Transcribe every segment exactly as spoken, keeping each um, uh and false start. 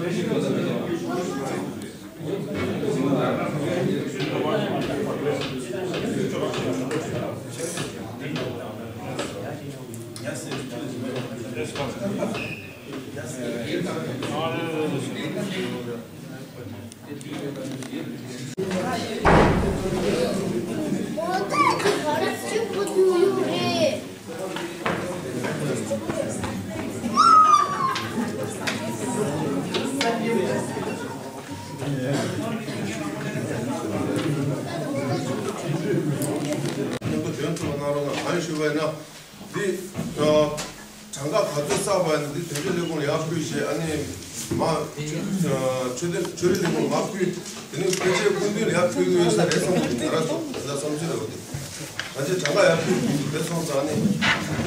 མཉམ་དུ་འདོན་ཐུབ་པ་གནང་རོགས་གནང་། གང་ཞུ་བས་ན། འདི་ཨ་གྲངས་ཀ་ག་ཚོད་བསགས་པ་ཡིན་ན། འདི་དོན་གཅོད་ལས་ཁུངས་ལ་ཡར་ཕུལ་བྱས། ཨ་ནི་མ་ཨ་ཆོས་དོན་ཆོས་རིག་ལས་ཁུངས་ལ་མར་ཕུལ། དེ་ནས་ཕལ་ཆེར་སྐུ་མདུན་ལ་ཡར་ཕུལ་གྱི་ཡོད་ས་རེད་བསམ་གྱི་འདུག་ང་རང་ཚོ་ད་བསམ་ཚུལ་རེད་བ། དེ་ད་ཆ་གྲངས་ཀ་ཡར་ཕུལ་གྱི་འདུག་དེ་སོང་ཙང་། ཨ་ནི་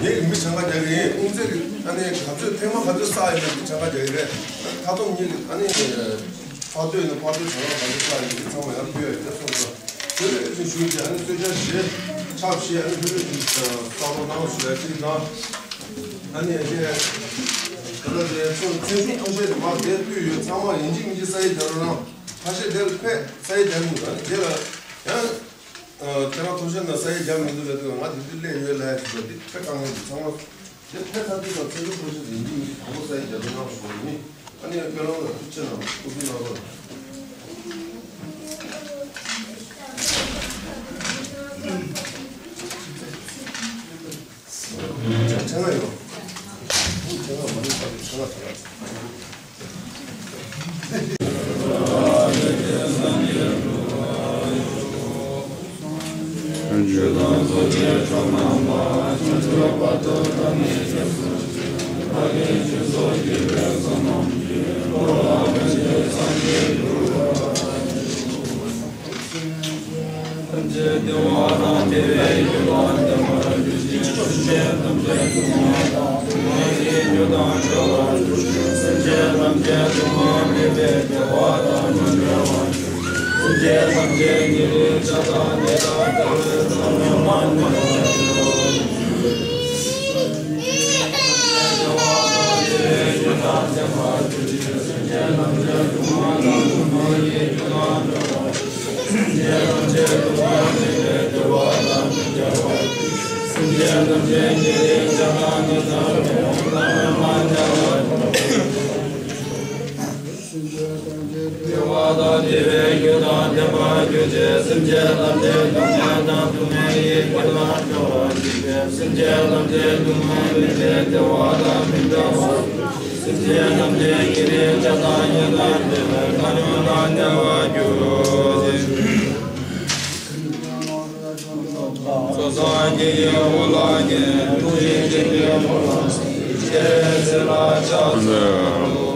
ངེད་ཀྱིས་མི་གྲངས་ཀ་རྒྱག་གི་ཡིན། དབུ་མཛད་ཀྱིས་ཨ་ནི་ག་ཚོད་ཐེངས་མ་ག་ཚོད་བསགས་ཡིན་ན་མི་གྲངས་ཀ་རྒྱག་གི་རེད། མཐའ་སྡོམ་ངེད་ཀྱིས་ཨ་ནི། ཕར་ཚུར་ཡིན་ན་ཕར་ཚུར་གྲངས་ཀ་ག་ཚོད་བསགས་ཡིན་མིན་ཚང་མ་ཡར་ཕུལ་ཡ་ཡིན། དེ་སོང་ཙང་བོད་ལ་ཨེ་ཙི་ཞུས་ཏེ། ཨ་ནི་གསོལ་ཇ་བཞེས། ཕྱག་བཞེས། ཨ་ནི་བོད་ལ་ཨེ་ཙི་བསགས་རོགས་གནང་ཞུ་ཡ་གཅིག་དང་། ཨ་ནི་དེ་ད་ལྟ་དེ་ཚོ་ཚན་ཞུགས་ཐོ་ཤལ་དེ་མར་དེ་ཕུལ་ཡོད། ཚང་མ་ཡིན་གཅིག་མིན་གཅིག་ས་ཡིག་རྒྱག་རོགས་གནང་། ཁ་ཤས་དེ་ལ་ཕེབས་ས་ཡིག་རྒྱག་མི་འདུག་ཨ་ནི་དེ་ལ་ཡང་ཁྱེད་རང་ཐོ་ཤལ་ནང་ས་ཡིག་རྒྱག་མི་འདུག་ལབ་དུས། ང་དེ་དུས་སླེབས་ཡོད་ལབ་ཡ་ཞིག་འདུག་དེ་ཕེབས་གང་ཡོད་ཚང་མ། དེ་ཕེབས་ཚར་དུས་ཙམ་ཚན་རིག་ཐོ་ཤལ་ཡིན་གཅིག་མིན་གཅིག་དང་པོ་ས་ཡིག་རྒྱག་རོགས་གནང་ཞུ་བ་ཡིན། ཨ་ནི་དཔོན་སློབ་ལ་ཐུགས་རྗེ་གནང་། ཐུགས་རྗེ་གནང་རོགས། ཕྲེང་བ་ཡོད། ཕྲེང་བ་མ་ཡིན་པ་ཕྲེང་བ་དང་། བདེ་བ་དང་བདེ་བའི་རྒྱུ་དང་ལྡན་པར་གྱུར་ཅིག་སེམས་ཅན་ཐམས་ཅད་སྡུག་བསྔལ་དང་སྡུག་བསྔལ་གྱི་རྒྱུ་དང་བྲལ་བར་གྱུར་ཅིག་སེམས་ཅན་ཐམས་ཅད་སྡུག་བསྔལ་མེད་པའི་བདེ་བ་དང་མི་འབྲལ་བར། སེམས་ཅན་ཐམས་ཅད་ཉེ་རིང་ཆགས་སྡང་གཉིས་དང་བྲལ་བའི་ཐར་ཡུལ་དང་མཉམ་པར་གྱུར་ཅིག་སོ་སོ་སྐྱེ་བོའི་འོ་ལགས་ཀྱི་ཐུགས་རྗེ་ཆེན་པོའི་ཐུགས་ལ་ཤེས་རབ་ལ་ཕྱག་འཚལ་ལོ།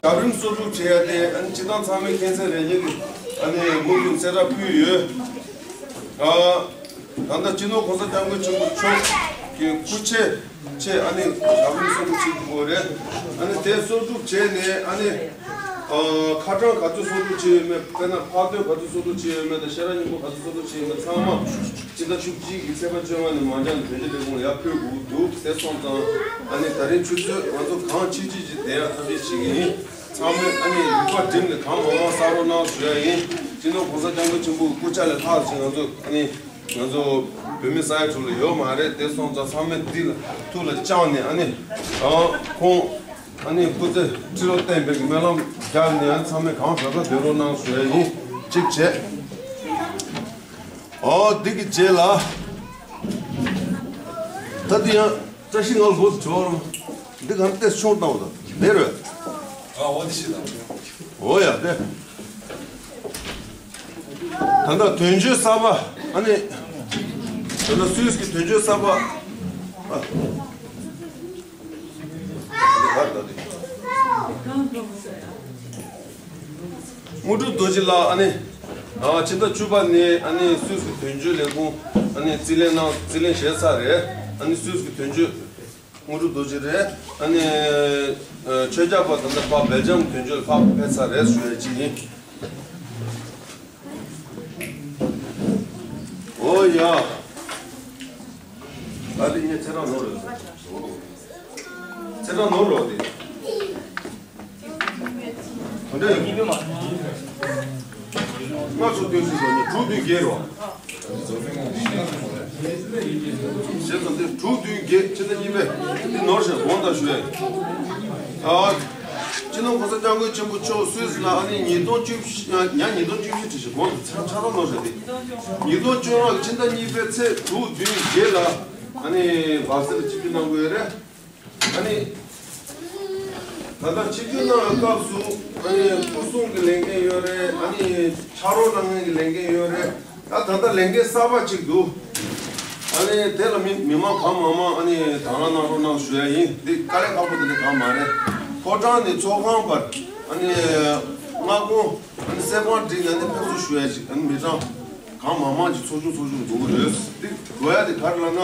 རབ་རིམ་གསོག་སྒྲུབ་བྱེད་ཡ་དེ་ཨ་ནི་སྤྱིར་བཏང་ཚང་མས་མཁྱེན་གསལ་རེད། ངེད་ཀྱི་ཨ་ནི་མུ་མཐུད་གསལ་བསྒྲགས་ཕུལ་ཡོད། ཨ། ད་ལྟ་སྤྱི་ནོར་གོང་ས་སྐྱབས་མགོན་ཆེན་པོ་མཆོག་གི་སྐུ་ཕྱྭ་ཆེད་ཨ་ནི་རབ་རིམ་གསོག་སྒྲུབ་བྱེད་དགོས་རེད། ཨ་ནི་དེ་གསོག་སྒྲུབ་བྱས་ནས་ཨ་ནི་ཨ། ཁ་གྲངས་ག་ཚོད་གསོག་སྒྲུབ་བྱས་ཡོད་མེད། དཔེར་ན་འཕགས་བསྟོད་ག་ཚོད་གསོག་སྒྲུབ་བྱས་ཡོད་མེད་དང་། ཤེས་རབ་སྙིང་པོ་ག་ཚོད་གསོག་སྒྲུབ་བྱས་ཡོད་མེད་ཚང་མ་སྤྱི་ཟླ་བཅུ་གཅིག་གི་ཚེས་པ་བཅོ་ལྔ་ནས་མ་འགྱངས་ནས་དོན་གཅོད་ལས་ཁུངས་ལ་ཡར་ཕུལ་དགོས་འདུག་ཟེར་སོང་ཙང་། ཨ་ནི་ད་རིང་ཆུ་ཚོད་ང་ཚོ་གང་ཆེ་ཆེ་ཅིག་བསྡད་ཡག་ཐབས་ཤེས་བྱེད་ཀྱི་ཡིན། ཚང་མས་ཨ་ནི་རིག་པ་བསྒྲིམས་ནས་གང་མང་མང་བསགས་རོགས་གནང་ཞུ་ཡ་ཡིན། སྤྱི་ནོར་གོང་ས་སྐྱབས་མགོན་ཆེན་པོའི་སྐུ་ཕྱྭ་ལས་ལྷག་ཅིག་ང་ཚོ་ཨ་ནི་ང་ཚོ་བོད་མི་ས་ཡ་དྲུག་ལ་ཡོད་མ་རེད། དེ་སོང་ཙང་ཚང་མས་འདི་ལ་ཐུགས་ལ་བཅངས་ནས་ཨ་ནི་ཨ་ཁོང་ཨ་ནི་སྐུ་ཚེ་ཁྲི་ལོ་བརྟན་པའི་སྨོན་ལམ་རྒྱབ་ནས་ཨ་ནི་ཚང་མས་གང་མགྱོགས་སྡོད་རོགས་གནང་ཞུ་ཡ་ཡིན། གཅིག་བྱས། ཨོ་འདི་གི་རྗེས་ལ་ད་འདི་ཡང་བཀྲ་ཤིས་ང་ལ་འགོ་ཚུགས་རོགས། འདི་གང་ཏེ་ཆུང་བཏང་བ་དང་འདི་རེད། ཨ་འོ་འདི་ཞིག་དང་། འོ་ཡ་དེ། ད་ལྟ་དོན་གཅོད་གསར་པ་ཨ་ནི། ད་ལྟ་སུད་སི་གི་དོན་གཅོད་གསར་པ། ཨ། དངོས་གྲུབ་རྡོ་རྗེ་ལགས་ཨ་ནི། ཨ་ཕྱི་ཟླ་བཅུ་པ་ནས་ཨ་ནི་སུད་སི་གི་དོན་གཅོད་ལས་ཁུངས་ཨ་ནི་རྩིས་ལེན་གནང་རྩིས་ལེན་བྱས་ཚར་རེད། ཨ་ནི་སུད་སི་གི་དོན་གཅོད་དངོས་གྲུབ་རྡོ་རྗེ་རེད། ཨ་ནི་ཆོས་རྒྱལ་པ་ད་ལྟ་ཕར་སྦེལ་ཇམ་དོན་གཅོད་ལ་ཕར་ཕེབས་ཚར་རེད་ཞུ་ཡ་ཅིག་ཡིན། ཨོ་ཡ། ད་དེ་ངས་ཚེ་རང་ནོར་རེད། ཚེ་རང་ནོར་རོགས་དེ། འདྲ་ཡོད། སྔར་སོ་བདུན་ཞུ་སོ་ནི་དྲུག་བདུན་བརྒྱད་རོ། ཞེས་སོ་འདི་དྲུག་བདུན་བརྒྱད་ཕྱི་ཟླ་གཉིས་པའི་འདི་ནོར་ཞེས་དགོངས་དག་ཞུ་ཡ་ཡིན། ཨ། སྤྱི་ནོར་གོང་ས་སྐྱབས་མགོན་ཆེན་པོ་མཆོག་སུད་སི་ལ་ཨ་ནི་ཉིས་སྟོང་བཅུ་བཞི་ཡང་ཉིས་སྟོང་བཅུ་བཞི་བྲིས་ཤིག་གོང་དུ་ཚར་ཚར་ལོ་རེད་དེ། ཉིས་སྟོང་བཅོ་ལྔ་གི་ཕྱི་ཟླ་གཉིས་པའི་ཚེས་དྲུག་བདུན་བརྒྱད་ལ་ཨ་ནི་བར་སེ་ལ་ཆིབས་བསྒྱུར་གནང་དགོས་རེད། ཨ་ནི་ད་ལྟ་ཆིབས་བསྒྱུར་གནང་བའི་སྐབས་སུ་ཨ་ནི་སྐུ་སྲུང་གི་ལས་འགན་ཡོད་རེད། ཨ་ནི་ཕྱག་རོགས་གནང་མཁན་གྱི་ལས་འགན་ཡོད་རེད། ད་ད་ལྟ་ལས་འགན་གསར་པ་གཅིག་འདུག་ཨ་ནི་དེ་ལ་མི་མི་མང་གང་མང་མང་ཨ་ནི་དང་བླངས་གནང་རོགས་གནང་ཞུ་ཡ་ཡིན། འདི་དཀའ་ལས་ཁག་པོ་དེ་འདྲ་གང་མ་རེད། ཕོ་བྲང་ནས་ཚོགས་ཁང་བར་ཨ་ནི་སྔ་དགོང་ཨ་ནི་གསེར་དབང་བསྒྲིགས་ནས་ཨ་ནི་ཕེབས་བསུ་ཞུ་ཡ་ཞིག་ཨ་ནི་མི་གྲངས་གང་མང་མང་ཅིག་ཚོགས་ཆུང་ཚོགས་ཆུང་འགྲོ་གི་རེད། འདི་དགོས་ཡ་དེ་ག་རེ་ལབ་ན།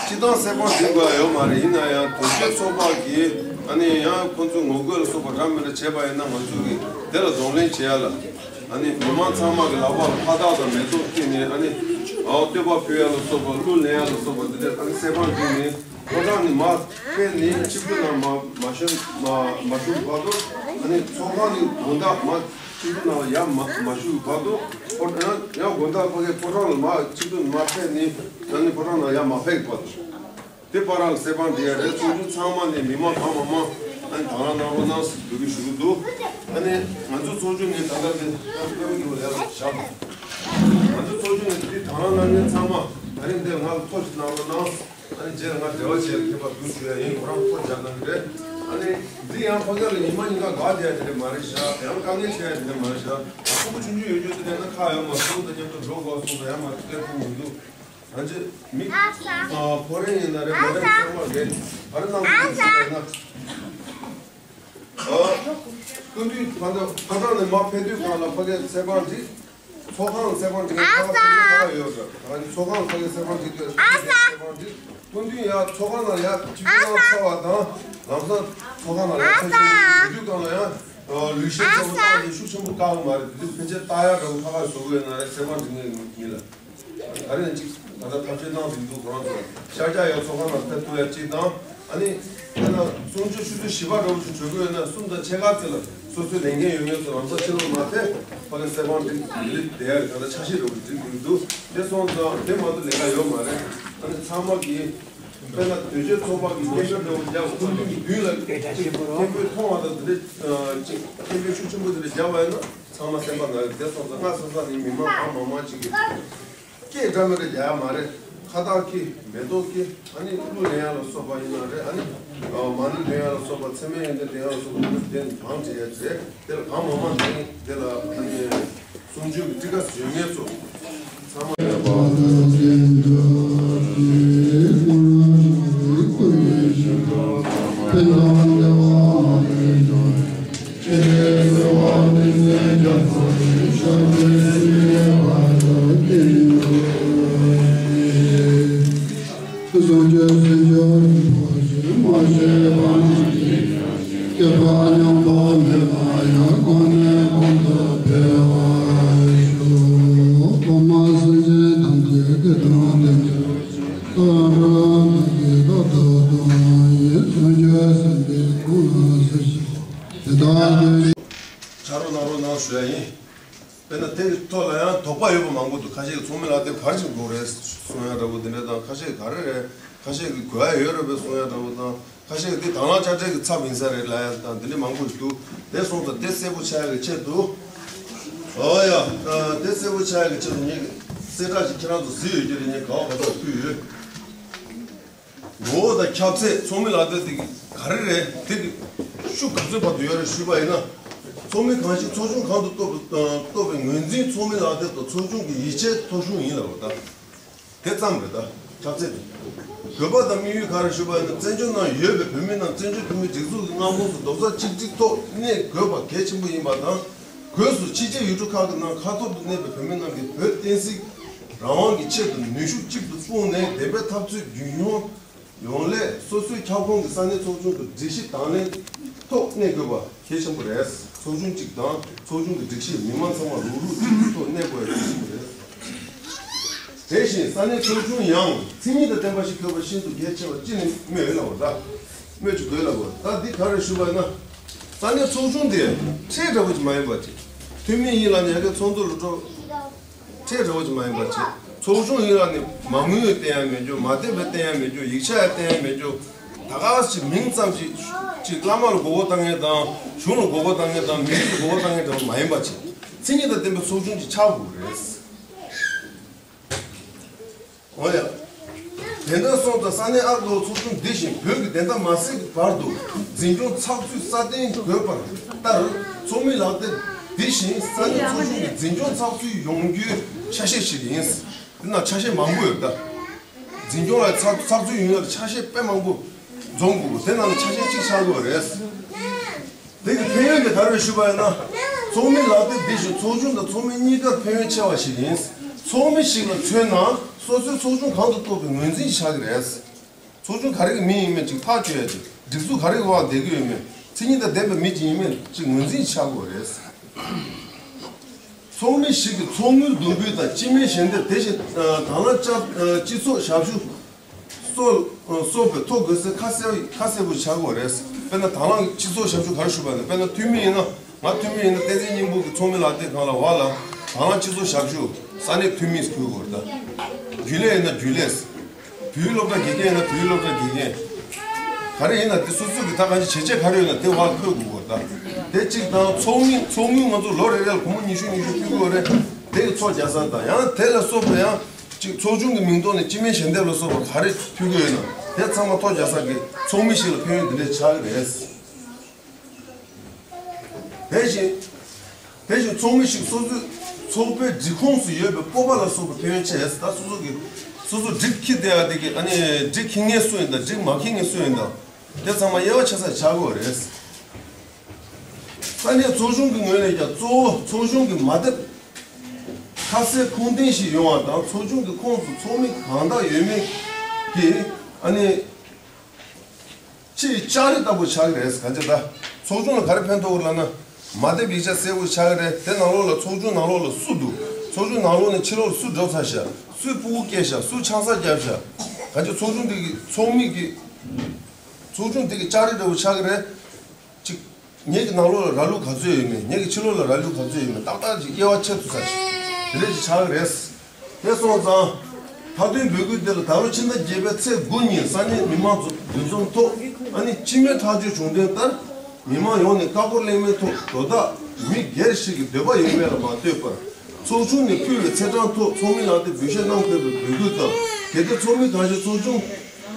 སྤྱི་བཏང་གསེར་དབང་བསྒྲིགས་དགོས་ཡ་ཡོད་མ་རེད། ཡིན་ན་ཡང་དོལ་རྒྱལ་ཚོགས་པ་གིས་ཨ་ནི་ཡང་ཁོ་ཚོའི་ངོ་རྒོལ་ལ་སོགས་པ་འདྲ་མི་འདྲ་བྱས་པ་ཡིན་ན་ང་ཚོ་གིས་དེ་ལ་གདོང་ལེན་བྱེད་ཡ་ལ་ཨ་ནི་མི་མང་ཚང་མ་གི་ལག་པ་ལ་ཕ་རྟགས་དང་མེ་ཏོག་བཀྲིས་ནས་ཨ་ནི་ཨའོ་བསྟོད་པ་ཕུལ་ཡ་ལ་སོགས་པ་གླུ་ལེན་ཡ་ལ་སོགས་པ་འདི་འདྲ་ཨ་ནི་གསེར་དབང་བསྒྲིགས་ནས་ཕོ་བྲང་ནས་མར་ཕེབས་ནས་ཆིབས་བསྒྱུར་ནང་མ་མ་ཞུགས་མ་མ་ཞུགས་བར་དུ་ཨ་ནི་ཚོགས་ཁང་གི་དགོང་དག་མ། སྤྱི་འཐུས་ནང་ལ་ཡར་མ་མ་ཞུགས་བར་དུ་ཕོ་ཡང་ཡང་དགོང་དག་ཕ་གིའི་ཕོ་བྲང་ལ་མ་སྤྱི་འཐུས་མ་ཕེབས་ནས་ཡང་ནི་ཕོ་བྲང་ནང་ཡར་མ་ཕེབས་བར་དུ་དེ་བར་ལ་གསེར་དབང་བསྒྲིགས་ཡ་རེད། ཚོགས་ཆུང་ཚང་མ་ནས་མི་མང་གང་མང་མང་ཨ་ནི་དང་བླངས་གནང་རོགས་གནང་ཟེར་འབོད་སྐུལ་ཞུ་གི་འདུག་ཨ་ནི་ང་ཚོ་ཚོགས་ཆུང་ནས་ད་ལྟ་དེ་ཨ་ནི་ཀུན་གྱིས་ཡར་ལ་བཞག་ང་ཚོ་ཚོགས་ཆུང་ནས་དེ་དང་བླངས་གནང་མཁན་ཚང་མ་ད་རིང་འདིར་ང་ལ་ཐུགས་རྗེ་གནང་རོགས་གནང་། ཨ་ནི་རྗེས་ལ་ང་འབྲེལ་བ་བྱས་ལ་ཁྱད་པར་འདུག་ཞུ་ཡ་ཡིན། ཁོ་རང་ཐུགས་རྗེ་གནང་གི་རེད། ཨ་ནི་འདི་ཡང་ཕ་གི་ལ་ཉི་མ་གཉིས་ཀ་དགའ་བསྡད་ཡ་དེ་འདྲ་མ་རེད་ཤག་ཡང་དཀའ་ངལ་འཕྲད་ཡ་དེ་འདྲ་མ་རེད་ཤག་ཕྲུ་གུ་ཆུང་ཆུང་ཡོད་རྒྱུ་དེ་འདྲ་ན་ཁ་ཡོད་མ་སོང་ད་མཉམ་དུ་འགྲོ་དགོས་སོང་ད་ཡང་མ་སླེབས་ཐུབ་མི་འདུག་ང་ཚོས་མི་ཨ་ཕོ་རེ་ཡིན་ན་རེད་མོ་རེ་ཚང་མ་རེད། ཨ་རེ་གནང་དགོས་ཞུ་ཡ་ན། སྐུ་མདུན་ཕ་ཕ་བྲང་ནས་མར་ཕེབས་དུས་སྒང་ལ་ཕ་གིར་གསེར་དབང་བསྒྲིགས། ཚོགས་ཁང་ལ་གསེར་དབང་བསྒྲིགས་ནས་ཕ་གི་ཕ་གི་ཁ་ཁ་ཡོད་ཟེར། ད་ནི་ཚོགས་ཁང་ལ་ཕ་གིར་གསེར་དབང་བསྒྲིགས་དུས་ཕ་གིར་གསེར་དབང་བསྒྲིགས། སྐུ་མདུན་ཡང་ཚོགས་ཁང་ནང་ཡར་ཆིབས་བསྒྱུར་གནང་ཚར་བ་དང་ལམ་སང་ཚོགས་ཁང་ནང་ཡར་ཕེབས་ཤིང་དུས་སྒང་ལ་ཡང་ལུས་ཤེས་ཚོགས་ཁང་ནས་ཤུགས་ཆེན་པོ་བཀག་གི་མ་རེད། དེ་དུས་ཕལ་ཆེར་ལྟ་ཡག་འདྲ་བོ་ཁ་ཁ་བཟོ་གི་ཡོད་ན་རེད། གསེར་དབང་བསྒྲིགས་ངེས་ཡིན་ལ། ད་རེས་ཅིག་ད་ལྟ་ཐབས་ཤེས་གནང་བཞིན་འདུག་ཁོ་རང་ཚོ་ཤར་རྒྱག་ཡང་ཚོགས་ཁང་ནང་ཕེབས་ཐུབ་ཡ་གཅིག་དང་། ཨ་ནི་དེ་ན་གསུང་ཆོས་ཆུ་ཚོད་བཞི་པ་འདྲ་བོ་ཞིག་གྲོལ་གི་ཡོད་ན་གསུམ་དང་ཕྱེད་ཀ་ཙམ་ལ་སོ་སོའི་ལས་འགན་ཡོད་མཁན་ཚོ་ལམ་སང་ཕྱི་ལོགས་མ་ཕེབས་ཕ་གི་གསེར་དབང་བསྒྲིགས་ལི་བསྡད་ཡ་ད་ལྟ་འཆར་གཞི་འདྲ་བོ་བསྒྲིགས་ཡོད་འདུག་དེ་སོང་ཙང་དེ་མ་གཏོགས་ལས་ཀ་ཡོད་མ་རེད། ཨ་ནི་ཚང་མ་གིས་དཔེར་ན་དོལ་རྒྱལ་ཚོགས་པ་གི་སྐད་ཤོད་འདྲ་བོ་རྒྱག་སྐུ་མདུན་གྱི་མདུན་ལ་སྐད་ཆ་ཆེན་པོ་རོ། མཐོང་བ་དང་དེ་འདྲ་ཅིག་སྐད་ཤོད་ཤུགས་ཆེན་པོ་དེ་འདྲ་རྒྱག་པ་ཡིན་ན། ཚང་མ་སེམས་པ་ན་རེ་བསྡད་སོང་ཙང་སྔ་ས་ས་ནས་མི་མང་གང་མང་མང་ཅིག་གིས་སྐད་འདྲ་མི་འདྲ་རྒྱག་ཡ་མ་རེད། ཁ་བཏགས་ཀྱི་མེ་ཏོག་གི་ཨ་ནི་གླུ་ལེན་ཡ་ལ་སོགས་པ་ཡིན་ན་རེད། ཨ་ནི་མ་ཎི་ལེན་ཡ་ལ་སོགས་པ་མཚན་སྨད་ཡོན་ཏན་ལེན་ཡ་ལ་སོགས་པ་དེ་དེ་མང་ཆེ་ཡ་རེད། དེ་ལ་གང་མང་མང་ནས་དེ་ལ་ཨ་ནི་གསུང་ཆོས་ཀྱི་ཊི་ཀ་ཡོད་མཁན་ཚོ་ཚང་མ། ཕྱག་རོགས་གནང་རོགས་གནང་ཞུ་ཡ་ཡིན། དཔེར་ན་དེའི་ཐོག་ལ་ཡང་དོགས་པ་ཡོད་པ་མང་པོ་འདུག་ཁ་ཤས་ཀྱིས་ཚོགས་མི་ལག་དེབ་ག་རེ་བྱེད་དགོས་རེད་གསུང་ཡ་འདྲ་པོ་དེ་འདྲ་དང་། ཁ་ཤས་ཀྱིས་ག་རེ་རེད། ཁ་ཤས་ཀྱིས་དགོས་ཡ་ཡོད་རེད་པས་གསུང་ཡ་འདྲ་པོ་དང་། ཁ་ཤས་ཀྱིས་འདི་དང་བླངས་དཔྱ་ཁྲལ་གྱི་ཚབ་ཡིན་ས་རེད་ལབ་ཡ་དང་དེ་འདྲ་མང་པོ་ཞིག་འདུག་དེ་སོང་ཙང་དེ་གསལ་པོ་ཆགས་ཡ་གི་ཆེད་དུ། ཨོ་ཡ། དེ་གསལ་པོ་ཆགས་ཡ་གི་ཆེད་དུ་ངས་གསལ་བསྒྲགས་ཤིག་ཁྱེད་རང་ཚོ་གཟིགས་ཡོད་ཀྱི་རེད། ངས་ག་བ་ག་ཚོད་ཕུལ་ཡོད། ངོ་བོ་དང་ཁྱབ་ཚད་ཚོགས་མི་ལག་དེབ་དེ་ག་རེ་རེད། དེ་གི་ཤུགས་ག་ཚོད་བར་དུ་ཡོད་རེད་ཞུས་པ་ཡིན་ན། ཚོགས་མི་གང་ཞིག་ཚོགས་ཆུང་གང་དུ་གཏོགས་པའི་ངོས་འཛིན་ཚོགས་མི་ལག་དེབ་དང་ཚོགས་ཆུང་གི་ཡིག་ཆའི་ཐོ་གཞུང་ཡིན་ལབ་པ་དང་། དེ་ཙམ་རེད་ད། ཁྱབ་ཚད་དེ། དགོས་པ་དང་དམིགས་ཡུལ་ག་རེ་ཞུས་པ་ཡིན་ན། བཙན་བྱོལ་ནང་ཡོད་པའི་བོད་མི་རྣམས་བཙན་བྱོལ་བོད་མིའི་སྒྲིག་འཛུགས་ཀྱི་མངའ་ཁོངས་སུ་རྡོག་རྩ་གཅིག་སྒྲིལ་ཐོག་གནས་དགོས་པ་གལ་ཆེན་པོ་ཡིན་པ་དང་། སྒོས་སུ་ཕྱི་རྒྱལ་ཡུལ་གྲུ་ཁག་གི་ནང་ཁ་ཐོར་དུ་གནས་པའི་བོད་མི་རྣམས་ཀྱིས་བོད་བསྟན་སྲིད་རང་དབང་གི་ཆེད་དུ་ནུས་ཤུགས་གཅིག་ཏུ་སྤུངས་ནས་བདེན་པའི་འཐབ་རྩོད་རྒྱུན་ཡོང་ཡོང་སླད་སོ་སོའི་ཁྱབ་ཁོངས་ཀྱི་ས་གནས་ཚོགས་ཆུང་གི་སྒྲིག་གཞི་དང་ལེན་ཐོག་གནས་དགོས་པ་གལ་ཆེན་པོ་རེད། ཚོགས་ཆུང་གཅིག་དང་ཚོགས་ཆུང་གི་སྒྲིག་གཞི་མི་མང་ཚང་མ་རུག་རུག་གཅིག་གི་ཐོག་གནས་དགོས་པ་གལ་ཆེན་པོ་རེད། དེ་བཞིན་ས་གནས་ཚོགས་ཆུང་ཡང་མཚན་ཉིད་དང་ལྡན་པ་ཞིག་དགོས་པ་ཤིན་ཏུ་གལ་ཆེ་བ་ཅི་ནས་སྨོས་ཡོད་ལ་འོ་ད། སྨོས་ཅི་དགོས་ལ་འོ་ད་འདི་ག་རེ་ཞུ་བ་ན། ས་གནས་ཚོགས་ཆུང་དེ་ཁྲལ་འདྲ་བོ་ཅིག་མ་ཡིན་པ་ཅིག་འཐུས་མི་ཡིན་ལ་ནི་ཡ་གི་ཚོགས་འདུ་ལ་འགྲོ། ཁྲལ་འདྲ་བོ་ཅིག་མ་ཡིན་པ་ཅིག་ཚོགས་ཆུང་ཡིན་ལ་ནི་མ་དངུལ་བསྟན་ཡ་མེད་རྒྱུ། མ་བསྟན་པའི་བསྟན་ཡ་མེད་རྒྱུ། ཡིག་ཆ་ཡ་བསྟན་ཡ་མེད་རྒྱུ། ད་ག་ཅིག་མིང་ཙམ་ཅིག་ཅིག་བླ་མ་ལ་མགོ་སྐོར་བཏང་མཁན་དང་། གཞུང་ལ་མགོ་སྐོར་བཏང་མཁན་དང་། མི་རིགས་ལ་མགོ་སྐོར་བཏང་མཁན་འདྲ་བོ་མ་ཡིན་པ་ཅིག་མཚན་ཉིད་དང་ལྡན་པའི་ཚོགས་ཆུང་ཅིག་ཆགས་དགོས་རེད། འོ་ཡ། དེ་འདྲ་སོང་ཙང་ས་གནས་ཨར་ལོ་ཚོགས་ཆུང་འདི་བཞིན་བོད་ཀྱི་བདེན་མཐའ་མ་གསལ་གྱི་བར་དུ་འཛིན་སྐྱོང་ཚགས་ཚུད་སྲ་བརྟན་དགོས་པ་ལྟར། ཚོགས་མི་ལག་དེབ་འདི་བཞིན་ས་གནས་ཚོགས་ཆུང་གི་འཛིན་སྐྱོང་ཚགས་ཚུད་ཡོང་རྒྱུའི་ཆ་ཤས་ཤིག་ཡིན། འདི་ན་ཆ་ཤས་མང་པོ་ཡོད་ད། འཛིན་སྐྱོང་ལ་ཚགས་ཚགས་ཚུད་ཡོང་ཡ་ཆ་ཤས་དཔེ་མང་པོ་འཛོམས་དགོས། དེ་ནང་ནས་ཆ་ཤས་གཅིག་ཆགས་དགོས་རེད། དེ་གི་ཕན་ཡོན་དེ་ག་རེ་ཞུས་པ་ཡིན་ན། ཚོགས་མི་ལག་དེབ་འདི་བཞིན་ཚོགས་ཆུང་དང་ཚོགས་མི་གཉིས་ཀར་ཕན་ཡོན་ཆེ་བ་ཞིག་ཡིན། ཚོགས་མི་ཞིག་ལ་མཚོན་ན་སོ་སོའི་ཚོགས་ཆུང་གང་དུ་གཏོགས་པའི་ངོས་འཛིན་ཞིག་ཆགས་ཀྱི་རེད། ཚོགས་ཆུང་ག་རེ་གི་མི་ཡིན་མིན་ཅིག་ཐག་གཅོད་ཡ་ཅིག་སྒྲིག་འཛུགས་ག་རེ་གི་འོག་བསྡད་ཀྱི་ཡོད་མེད། མཚན་ཉིད་དང་ལྡན་པའི་མི་ཅིག་ཡིན་མིན་ཅིག་ངོས་འཛིན་ཆགས་དགོས་རེད། ཚོགས་མི་ཞིག་གི་ཚོགས་དངུལ་བསྡུ་འབུལ་དང་སྤྱི་མིའི་ཞལ་འདེབས། དེ་བཞིན་དང་བླངས་སྤྱི་ཚོགས་ཞབས་ཞུ། སོགས་སོགས་པའི་ཐོ་འགོད་སའི་ཁ་གསལ་ཁ་གསལ་པོ་ཆགས་དགོས་རེད། དཔེར་ན་དང་བླངས་སྤྱི་ཚོགས་ཞབས་ཞུ་ག་རེ་ཞུ་བ་ཡིན་ན། དཔེར་ན་འཐུས་མི་ཡིན་ན། ང་འཐུས་མི་ཡིན་ན་བསྟན་འཛིན་སྙིང་པོ་གི་ཚོགས་མི་ལག་དེབ་སྒང་ལ་བ་ལ་དང་བླངས་སྤྱི་ཚོགས་ཞབས་ཞུ། ས་གནས་འཐུས་མི་ཕུལ་དགོས་རེད་ད། རྒྱུན་ལས་ཡིན་ན་རྒྱུན་ལས། བོད་ཡིག་སློབ་གྲྭ་དགེ་རྒན་ཡིན་ན་བོད་ཡིག་སློབ་གྲྭ་དགེ་རྒན། ག་རེ་ཡིན་ན་དེ་སོ་སོ་གི་ད་གང་ཅི་བྱས་རྗེས་ག་རེ་ཡོད་ན་དེ་བ་ལ་ཕུལ་དགོས་རེད་ད། དེ་གཅིག་དང་། ཚོགས་མི་ཚོགས་དངུལ་ང་ཚོ་ལོ་རེ་རེ་ལ་སྒོར་མོ་ཉི་ཤུ་ཉི་ཤུ་ཕུལ་དགོས་རེད། དེ་གི་ཚོགས་རྒྱག་ས་དང་། ཡང་དེ་ལ་སོགས་པ་ཡང་ཅིག་ཚོགས་ཆུང་གི་མིང་ཐོག་ནས་སྤྱི་མིའི་ཞལ་འདེབས་ལ་སོགས་པ་ག་རེ་ཕུལ་གྱི་ཡོད་ན་དེ་ཚང་མ་ཐོ་རྒྱག་ས་གི་ཚོགས་མི་ཞིག་ལ་ཕན་ཡོན་འདི་འདྲས་ཆགས་ཀྱི་རེད། དེ་བཞིན་དེ་བཞིན་ཚོགས་མི་ཞིག་སོ་སོའི་ཚོགས་པའི་སྒྲིག་ཁོངས་སུ་ཡོད་པའི་སྤོབས་པ་ལ་སོགས་པ་ཕན་ཡོན་ཆེ། ད་སོ་སོ་གི་སོ་སོ་སྒྲིག་འཁྱེར་བསྡད་ཡ་དེ་གི་ཨ་ནི་སྒྲིག་འཁྱེར་མཁན་སུ་ཡིན་དང་སྒྲིག་མ་འཁྱེར་མཁན་སུ་ཡིན་དང་དེ་ཚང་མ་དབྱེ་བ་ཕྱེ་ས་ཆགས་དགོས་རེད། ས་གནས་ཚོགས་ཆུང་གི་ངོས་ནས་ཀྱང་གཙོ་བོ་ཚོགས་ཆུང་གི་མ་དེབ་ཁ་གསལ་ཁུངས་ལྡན་ཞིག་ཡོང་བ་དང་། ཚོགས་ཆུང་གི་ཁོངས་སུ་ཚོགས་མི་གང་དག་ཡོད་མེད་ཀྱི་ཨ་ནི་ཆེས་ལྕགས་རི་ལྟ་བུ་ཆགས་ཀྱི་རེད། ག་ཅི་ད་ཚོགས་ཆུང་ལ་ག་རེ་ཕན་ཐོགས་ཀྱི་ལབ་ན། མ་དེབ་ཡིག་ཆ་གསལ་པོ་ཆགས་ཀྱི་རེད། དེ་ནང་ལོགས་ལ་ཚོགས་ཆུང་ནང་ལོགས་ལ་སུ་འདུག་ཚོགས་ཆུང་ནང་ལོགས་ནས་ཕྱི་ལོགས་ལ་སུ་འགྲོ་ཚར་ཤག་སུས་ཕྲུ་གུ་སྐྱེས་ཤག་སུས་ཆང་ས་བརྒྱབ་ཤག་ག་ཅི་ཚོགས་ཆུང་འདི་གི་ཚོགས་མི་གི་ཚོགས་ཆུང་འདི་གི་ལྕགས་རི་འདྲ་བོ་ཆགས་ཀྱི་རེད། གཅིག་ངེད་ཀྱི་ནང་ལོགས་ལ་ར་ལུག་ག་ཚོད་ཡོད་མེད། ངེད་ཀྱི་ཕྱི་ལོགས་ལ་ར་ལུག་ག་ཚོད་ཡོད་མེད་ཏག་ཏག་ཅིག་དབྱེ་བ་ཕྱེ་ཐུབ་ས་ཞིག་དེ་འདྲས་ཅིག་ཆགས་ཀྱི་རེད། དེ་སོང་ཙང་། མཐའ་དོན་འབོད་སྐུལ་འདི་ལ་ད་རུང་ཕྱི་ཟླ་བརྒྱད་པའི་ཚེས་དགུ་ཉིན་ས་གནས་མི་མང་ཚོ་འདུ་འཛོམས་ཐོག་ཨ་ནི་སྤྱི་མོས་ཐག་གཅོད་བྱུང་དོན་ལྟར། མི་མང་ཡོངས་ནས་ཀ་ཀོ་གླེང་མོལ་ཐོག་དོ་བདག་མི་སྒེར་ཞིག་གི་འདོད་པ་ཡོད་མེད་ལ་མ་ལྟོས་པར། ཚོགས་ཆུང་ནས་ཕུལ་བའི་ཚེས་གྲངས་ཐོག་ཚོགས་མི་ལག་དེབ་འབུལ་བཤད་གནང་དགོས་པའི་འབོད་སྐུལ་དང་། གལ་ཏེ་ཚོགས་མི་གང་ཞིག་ཚོགས་ཆུང་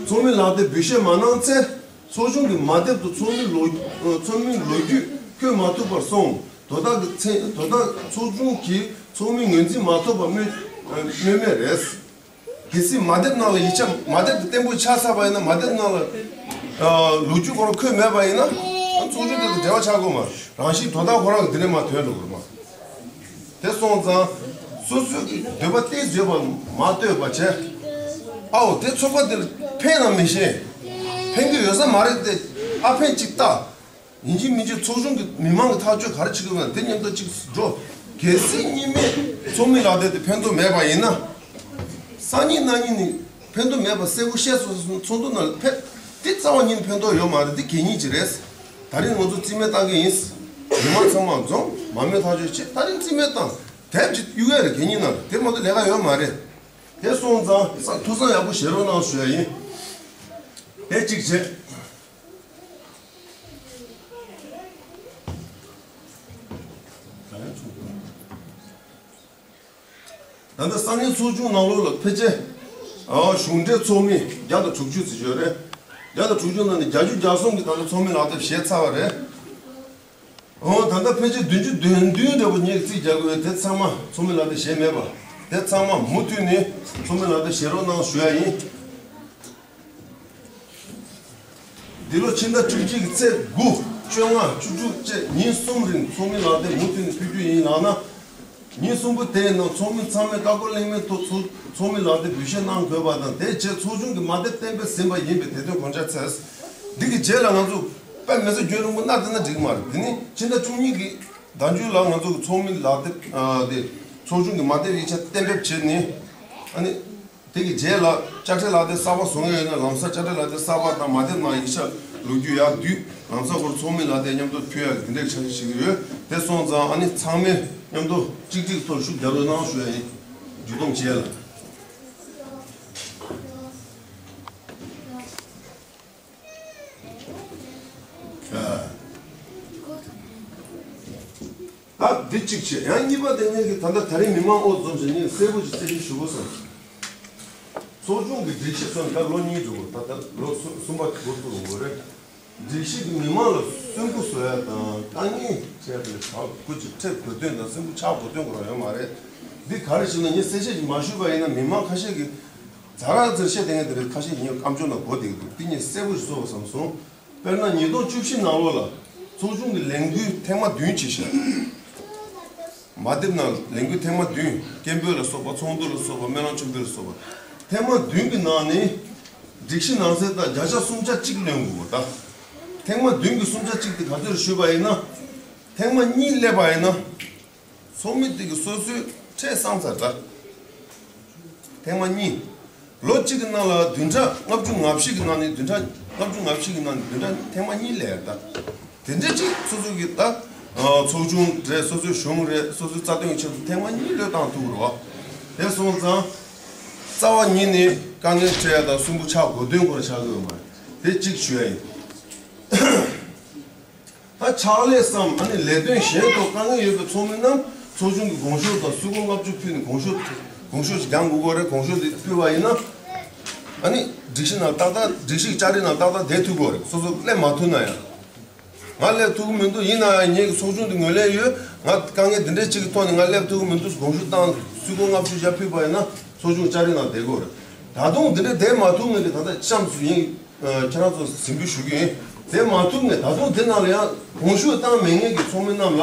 ཚོགས་མི་ལག་དེབ་འབུལ་བཤད་མ་གནང་ཚེ། ཚོགས་ཆུང་གི་མ་དེབ་དང་ཚོགས་མི་ལོ་ཚོགས་མི་ལོ་རྒྱུས་བཀོད་མ་ཐུབ་པར་སོང་། དོ་བདག་གི་མཚན་དོ་བདག་ཚོགས་ཆུང་གིས་ཚོགས་མི་ངོས་འཛིན་མ་ཐོབ་པ་སྨོས་སྨོས་མེད་རེད། གལ་སྲིད་མ་དེབ་ནང་ལ་ཡིག་ཆ་མ་དེབ་དེ་བརྟན་པོ་ཆགས་ཚར་བ་ཡིན་ན། མ་དེབ་ནང་ལ་ལོ་རྒྱུས་ཁོ་རང་འཁོད་མེད་པ་ཡིན་ན། ཚོགས་ཆུང་དེ་དང་འབྲེལ་བ་ཆགས་དགོས་མ་རེད། རང་བཞིན་དོ་བདག་ཁོ་རང་གི་དེ་ནས་མར་ཐོན་འགྲོ་གི་རེད་མ། དེ་སོང་ཙང་སོ་སོའི་གི་འདོད་པ་ཏོག་ཙམ་ཡོད་པ་མ་ལྟོས་པ་བྱས། ཨའོ་དེ་ཚོགས་པ་འདིར་ཕན་ནམ་མི་ཤེས། ཕན་གི་ཡོད་ས་མ་རེད་དེ། ཨ་ཕན་གཅིག་ལྟ། ཡིན་གཅིག་མིན་གཅིག་ཚོགས་ཆུང་གི་མི་མང་གི་ཐག་གཅོད་ག་རེ་བྱེད་དགོས་ན་དེ་མཉམ་དུ་གཅིག་འགྲོ། གལ་སྲིད་གཉིས་མེད་ཚོགས་མི་ལག་དེབ་དེ་ཕན་ཐོགས་མེད་པ་ཡིན་ན། སང་ཉིན་གནངས་ཉིན་ནི་ཕན་ཐོགས་མེད་པ་གསལ་པོ་བཤད་སོང་ཟེར་སོང་། ཚོགས་འདུ་ནང་ལ་ཕེབས། འདི་རྩ་བ་ཉིད་ཕན་ཐོགས་ཡོད་མ་རེད། འདི་གད་སྙིགས་ཅིག་རེད། ད་རིང་ང་ཚོ་རྩིས་མེད་བཏང་གི་ཡིན། མི་མང་ཚང་མ་འཛོམས་མ་མོས་ཐག་གཅོད་བྱེད། ད་རིང་རྩིས་མེད་བཏང་དེབ་ཅིག་གཡུག་ཡ་རེད། གད་སྙིགས་ནང་དེ་མ་གཏོགས་ལས་ཀ་ཡོད་མ་རེད། དེ་སོང་ཙང་ཐུགས་བསམ་ཡག་པོ་བཞེས་རོགས་གནང་ཞུ་ཡ་ཡིན། དེ་གཅིག་བྱས། ད་ལྟ་ས་གནས་ཚོགས་ཆུང་ནང་ལོགས་ལ་ཕལ་ཆེར་གཞུང་འབྲེལ་ཚོགས་མི་བརྒྱ་དང་དྲུག་ཅུ་ཙམ་ཡོད་རེད། བརྒྱ་དང་དྲུག་ཅུ་ནང་ནས་བརྒྱད་ཅུ་གྱ་གསུམ་གྱིས་ད་ལྟ་ཚོགས་མི་ལག་དེབ་བཞེས་ཚར་བ་རེད། འོ་ད་ལྟ་ཕལ་ཆེར་བདུན་ཅུ་དོན་བདུན་འདྲ་པོ་ངས་རྩིས་རྒྱག་གི་ཡོད། དེ་ཚང་མ་ཚོགས་མི་ལག་དེབ་བཞེས་མེད་པ། དེ་ཚང་མ་མུ་མཐུད་ནས་ཚོགས་མི་ལག་དེབ་བཞེས་རོགས་གནང་ཞུ་ཡ་ཡིན། འདི་ལོ་ཕྱི་ཟླ་བཅུ་གཅིག་གི་ཚེས་དགུ། བཅོ་ལྔ། བཅུ་དྲུག་བཅས་ཉིན་གསུམ་རིང་ཚོགས་མི་ལག་དེབ་མུ་མཐུད་ནས་ཕུལ་རྒྱུ་ཡིན་ལབ་ན། ཉིན་གསུམ་པོ་དེའི་ནང་ཚོགས་མི་ཚང་མས་ཀ་ཀོ་གླེང་མོལ་ཐོག་ཚོགས་ཚོགས་མི་ལག་དེབ་འབུལ་བཤད་གནང་དགོས་པ་དང་། དེ་རྗེས་ཚོགས་ཆུང་གི་མ་དེབ་གཏན་འབེབས་ཟིན་པ་ཡིན་པས་དེ་དོན་དགོངས་འཇགས་འཚལ། འདི་གི་རྗེས་ལ་ང་ཚོ་དཔེ་མི་སྲིད་རྒྱུན་རིང་པོ་གནའ་དེ་ན་འགྲིག་མ་རེད། དེ་ནི་ཕྱི་ཟླ་བཅུ་གཉིས་ཀྱི་ཟླ་མཇུག་ལ་ང་ཚོ་གི་ཚོགས་མི་ལག་དེབ་ཨ་དེ་ཚོགས་ཆུང་གི་མ་དེབ་ཡིག་ཆ་གཏན་འབེབས་བྱས་ནས། ཨ་ནི་དེ་གི་རྗེས་ལ་དཔྱ་ཁྲལ་ལག་དེབ་གསར་པ་བཟོ་ཡས་ཡོད་ན་ལམ་སང་དཔྱ་ཁྲལ་ལག་དེབ་གསར་པ་དང་མ་དེབ་ནང་ཡིག་ཆ་ ལོ་རྒྱུས་ཡག་བསྡུས་ལམ་སང་ཁོར་ཚོགས་མི་ལ་དེ་མཉམ་དུ་ཕུལ་ཡག་གི་དེ་འདྲའི་འཆར་གཞི་བྱེད་ཀྱི་ཡོད། དེ་སོང་ཙང་ཨ་ནི་ཚང་མས་མཉམ་དུ་གཅིག་སྒྲིལ་ཐོག་ཤུགས་རྒྱག་རོགས་གནང་ཞུ་ཡ་ཡིན། མཇུག་སྡོམ་བྱས་ལ། ད་འདི་གཅིག་བྱས། ཡང་གཉིས་པ་དེ་ངས་ཀྱི་ད་ལྟ་ད་རིང་མི་མང་ཨོ་འཛོམས་བྱས་ངས་གསལ་པོ་ཞིག་གསལ་བཤད་ཞུ་དགོས་བསམ། ཚོགས་ཆུང་གི་སྒྲིག་གཞི་སོང་ད་ལོ་གཉིས་འགྲོ་དགོས། ད་ལྟ་ལོ་གསུམ་གསུམ་པ་འགོ་བཙུགས་དགོས་རེད། སྒྲིག་གཞི་གི་མི་མང་ལ་སུན་པོ་བཟོ་ཡ་དང་དཀའ་ངལ་འཕྲད་པའི་བར་སྐུ་ཅིག་འཕྲད་དགོས་དོན་དང་སུན་པོ་ཆགས་དགོས་དོན་ཁོ་རང་ཡོད་མ་རེད། འདི་ག་རེ་ཞིག་ན་ངས་གསལ་བཤད་ཅིག་མ་ཞུས་པ་ཡིན་ན་མི་མང་ཁ་ཤས་ཀྱིས་ཛ་ར་ཙེར་བཤད་བསྡད་མཁན་དེ་རེད། ཁ་ཤས་ཉིན་སྐམ་ཅོག་ན་གོ་བསྡད་ཀྱི་འདུག་འདི་ངས་གསལ་པོ་ཞིག་བཟོ་དགོས་བསམ་སོང་། དཔེར་ན་ཉིས་སྟོང་བཅུ་བཞི་ནང་ལོགས་ལ་ཚོགས་ཆུང་གི་ལས་འགུལ་ཐེངས་མ་བདུན་བྱས་ཤག་མ་དེབ་ནང་ལས་འགུལ་ཐེངས་མ་བདུན། སྐད་འབོད་ལ་སོགས་པ། ཚོགས་འདུ་ལ་སོགས་པ། སྨོན་ལམ་མཆོད་འབུལ་ལ་སོགས་པ། ཐེངས་མ་བདུན་གྱི་ནང་ནས་སྒྲིག་གཞི་ནང་གསལ་ལྟར་བརྒྱ་ཆ་སུམ་ཆ་གཅིག་ལོན་དགོས་པ་དང་། ཐེངས་མ་བདུན་གྱི་སུམ་ཆ་གཅིག་དེ་ག་ཚོད་རེད་ཞུས་པ་ཡིན་ན། ཐེངས་མ་གཉིས་སླེབས་པ་ཡིན་ན། ཚོགས་མི་དེ་གི་སོ་སོའི་ཁྲལ་བསགས་ཚར་ད། ཐེངས་མ་གཉིས། ལོ་གཅིག་གི་ནང་ལ་བདུན་ཕྲག་ལྔ་བཅུ་ང་བཞི་གི་ནང་ནས་བདུན་ཕྲག་ལྔ་བཅུ་ང་བཞི་གི་ནང་ནས་བདུན་ཕྲག་ཐེངས་མ་གཉིས་སླེབས་ད། དེ་འདྲ་ཅིག་སོ་སོ་གི་ད། ཚོགས་ཆུང་རེད། སོ་སོའི་གཞུང་རེད། སོ་སོའི་རྩ་དོན་གྱི་ཆེད་དུ་ཐེངས་མ་གཉིས་བློས་བཏང་ཐུབ་རོགས། དེ་སོང་ཙང་། རྩ་བ་ཉིད་ནས་དཀའ་ངལ་འཕྲད་ཡ་དང་སུན་པོ་ཆགས་དགོས་དོན་ཁོ་རང་ཆགས་ཀྱི་ཡོད་མ་རེད། དེ་གཅིག་ཞུ་ཡ་ཡིན། ད་ཕྱག་ལས་སམ་ཨ་ནི་ལས་དོན་གཞན་ཐོག་དཀའ་ངལ་ཡོད་པའི་ཚོགས་མི་རྣམས་ཚོགས་ཆུང་གི་དགོངས་ཞུ་དང་སུད་གོ་ལྔ་བཅུ་ཕུལ་ནས་དགོངས་ཞུ་དགོངས་ཞུ་ཞིག་རྒྱག་དགོས་ཀྱི་རེད། དགོངས་ཞུ་དེ་ཕུལ་བ་ཡིན་ན་ཨ་ནི་སྒྲིག་གཞི་ནང་ཏག་ཏག་སྒྲིག་གཞི་ཀྱི་ལྕགས་རི་ནང་ཏག་ཏག་བསྡད་ཐུབ་ཀྱི་རེད། སོ་སོ་སླེབས་མ་ཐུབ་ན་ཡང་། ང་སླེབས་ཐུབ་ཀྱི་མི་འདུག་ཡིན་ན་ཡང་ངེད་ཀྱི་ཚོགས་ཆུང་དེ་ངོས་ལེན་ཡོད། ང་དཀའ་ངལ་འདི་འདྲའི་ཅིག་གི་ཐོག་ནས་ང་སླེབས་ཐུབ་ཀྱི་མི་འདུག་དགོངས་ཞུ་བཏང་སུད་གོ་ལྔ་བཅུ་ཞིག་ཕུལ་བ་ཡིན་ན་ཚོགས་ཆུང་ཀྱི་ལྕགས་རི་ནང་བསྡད་ཀྱི་རེད། ད་དུང་འདི་འདྲ་བསྡད་མ་ཐུབ་ངེད་ཀྱི་ད་ལྟ་གཤམ་སུ་ཡིན། ཁྱེད་རང་ཚོ་གཟིགས་འབུལ་ཞུ་གི་ཡིན། དེ་མ་ཐུབ་ནས་ད་དུང་དེ་ནང་ལ་ཡང་དགོངས་ཞུ་བཏང་མེད་མཁན་གྱི་ཚོགས་མི་རྣམས་ལ་